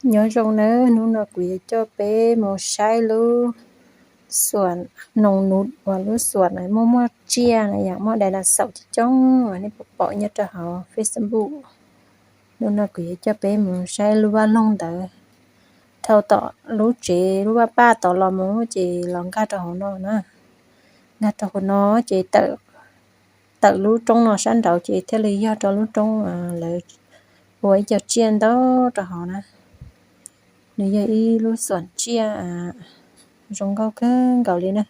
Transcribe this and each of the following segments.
Nyob zoo nawb, hnub no kuv yuav coj peb mus saib lub xuam noos nuv uas lub xuam muaj muaj tsiaj na yom, muaj dinosaur coob coob uas nej pom pom nyob rau hauv Facebook. Hnub no kuv yuav coj peb mus saib lub vaj loog ntawd. Dhau tom lub tsev lub vaj paj tod los mus ces los nkag rau hauv no na. Nkag rau hauv no ces tawm lub roob no sab nraud ces thiaj li yog rau lub roob lawv ua ib co tsiaj ntau rau hauv na. Nws yog ib lub xuam tsiaj zoo nkauj kawg nkaus li na.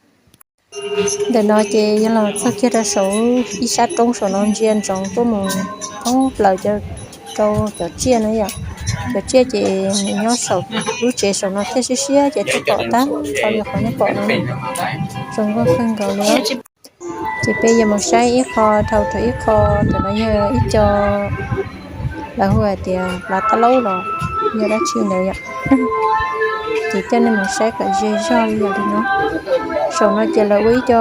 Ntawm no ces yog los txog kiag rau saum ib sab roob saum no ntsia ntsoov tuaj mus thoob plaws rau cov tsiaj na yom. Cov tsiaj ces nws nyob saum lub tsev saum no thiaj siab siab ces thiaj pom tag nrho li qhov nej pom no. Zoo nkauj kawg nkaus li. Ces peb yuav mus saib ib qho dhau rau ib qho, ntawm no yog ib co lawv hu hais tias plav tab laub los yog dab tsi ntawd yom. Ces coj nej mus saib kom ze zog li yog li no. Saum no ces lawv ua ib co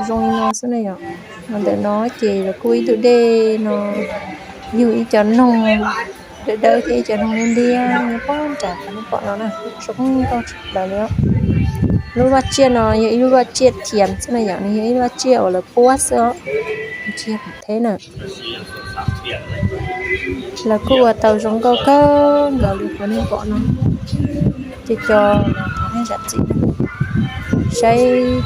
zoo li no xwb na yom. Ntawm no ces lawv kuj ib tug dej no yug ib co noog dawb dawb thiab ib co noog liab liab nyob pob nram qhov nej pom no na. Zoo nkauj tshaj plaws li. Lub vaj tsiaj no yog ib lub vaj tsiaj thiam xwb na yom, nws yog ib lub vaj tsiaj uas lawv puab xwb os, tsis yog qhov theb na. Lawv kuj ua tau zoo nkauj kawg nkaus li qhov nej pom no. Ces co los thov nej zam txim, saib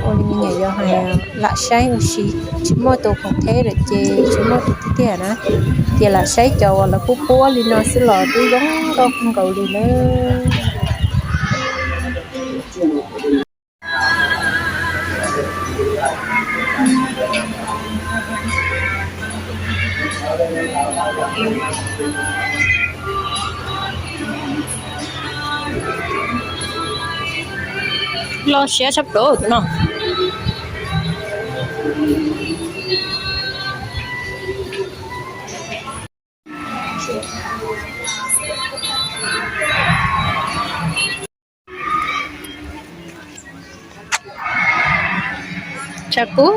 ua li me nyuam yaus hais, lam saib ua si, tsis muaj tus khoom theb lawm ces tsis muaj tus tiag tiag na. Ces lam saib cov uas lawv puab puab li no xwb los twb zoo nkauj kawg nkaus li na. Loj siab tshaj plaws tus no. Tshav kub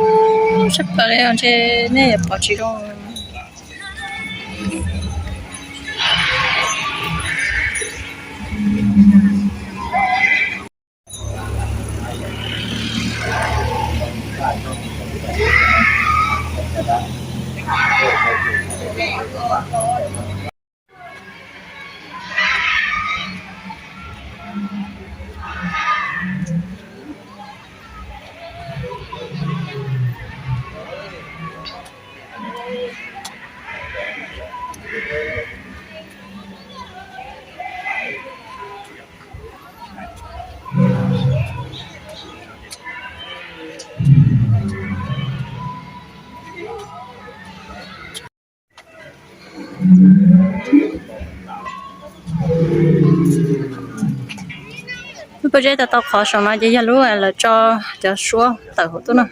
tshaj plaws li, ntshe nej yuav pom tsis zoo. Lub pob zeb tau tau qhov saum no ces yog lub lawv tso cov suab tawm hauv tuaj no.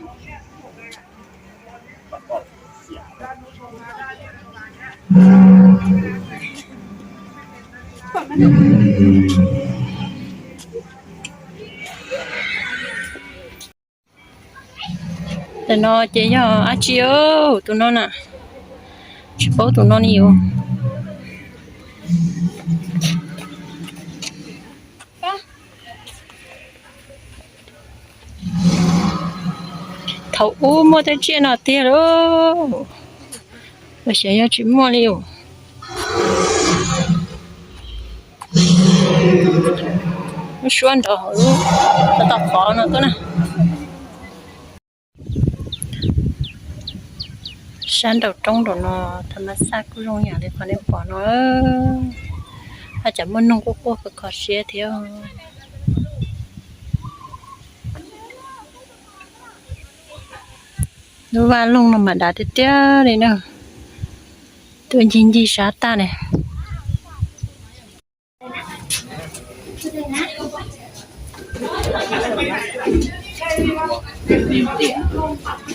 Tus no ces yog dab tsi? Tus no na, tsis paub tus no li os. Thaum ub muaj tej tsiaj no tiag lauj, los xyov yog tsis muaj li os. Lub suab nrov hauv lub tau qhov no tuaj na. Sab nraum roob nraum no tha ma xaj kuj zoo yam li qhov nej pom no, haj tseem muaj noog quaj quaj kho kho siab thiab. Lub vaj loog no mas dav tiag tiag li na, tuaj ncig ncig sab tag ne.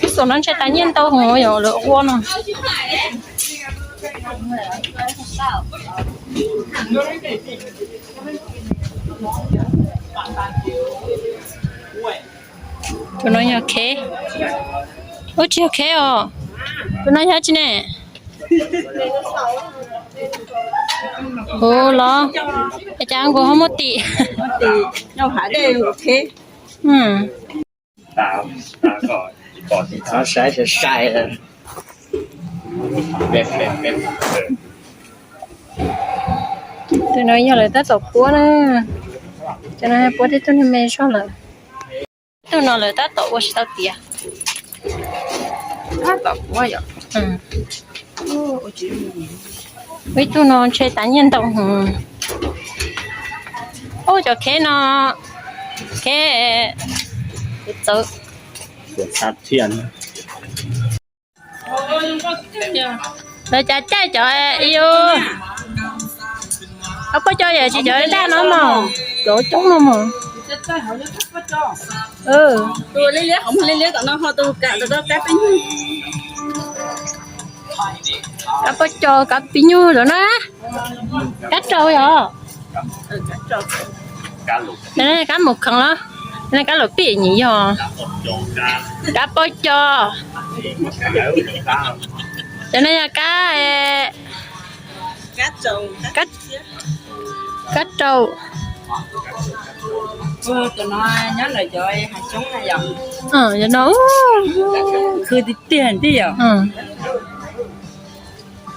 Ib xyoos no ntshe tas nyiaj ntau heev yom, lawv ua no. Tus no yog kheb. Ub, tsis yog kheb os. Tus no yog dab tsi ne? Kuv los, cas kuv ho muaj tim. Tus no yog lawv tab tom puab na. Cov no puab tib tug niag me zog lawm. Ib tug no lawv tab tom ua tsis tau tiav. Ib tug no ntshe tav nyiaj ntau heev. Ub, cov kheb no, kheb txawv. Lawv cas caij cov, ib, ob pob cov yam tsis cov daj no mog, cov coob no mog. Tus liab liab qhov muag liab liab tom no ho tus kam rau kab pib nyuj. Kab pob cov kab pib nyuj rau na. Kab rau yog. Kab mus kheev los, kab lus pib nyim yog kab pob cov. Cov no yog kab, kab rau. Cov no khw tiag tiag yom.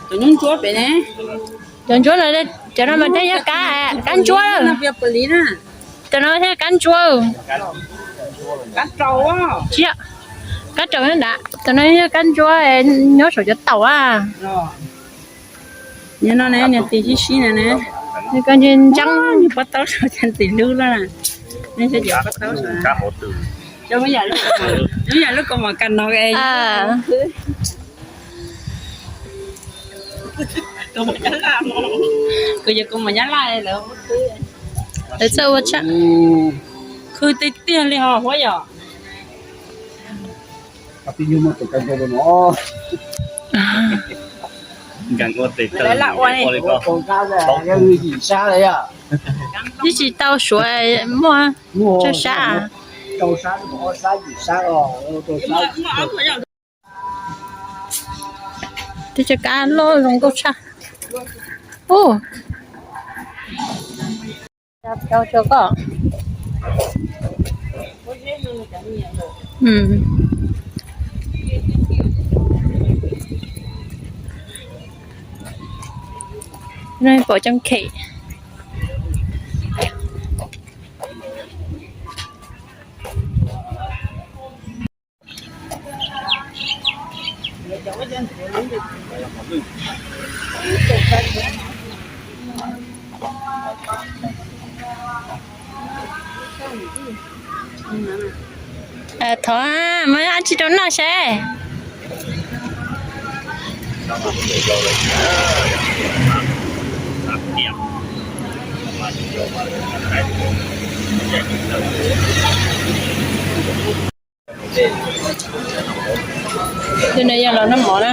Cov ntsuab pem ne, cov ntsuab no, cov no mas thiaj yog kab, kab ntsuab. Cov no thiaj kab ntsuab. Kab rau nyob nrad, cov no yog kab ntsuab nyob saum cov taum a. Nyob no ne, niag tis sib sib no ne. Nws koj ntse ntseeb, nws pob taub saum cov ntxim hlub lawm. Nws pob taub saum, lub yam lub kaus mom kas no. Kuv yog kaus mom nyab laj lawv, lawv txawj ua tshaj. Khw tiag tiag li ho huab yom. Twb tsis tau suav muaj tsawg sab. Twb cov kab loj zoo nkauj tshaj. Ub, rau koj. Pom cov khem. Thov mas tsis rau noj seb. Tus no yog los noj mov na.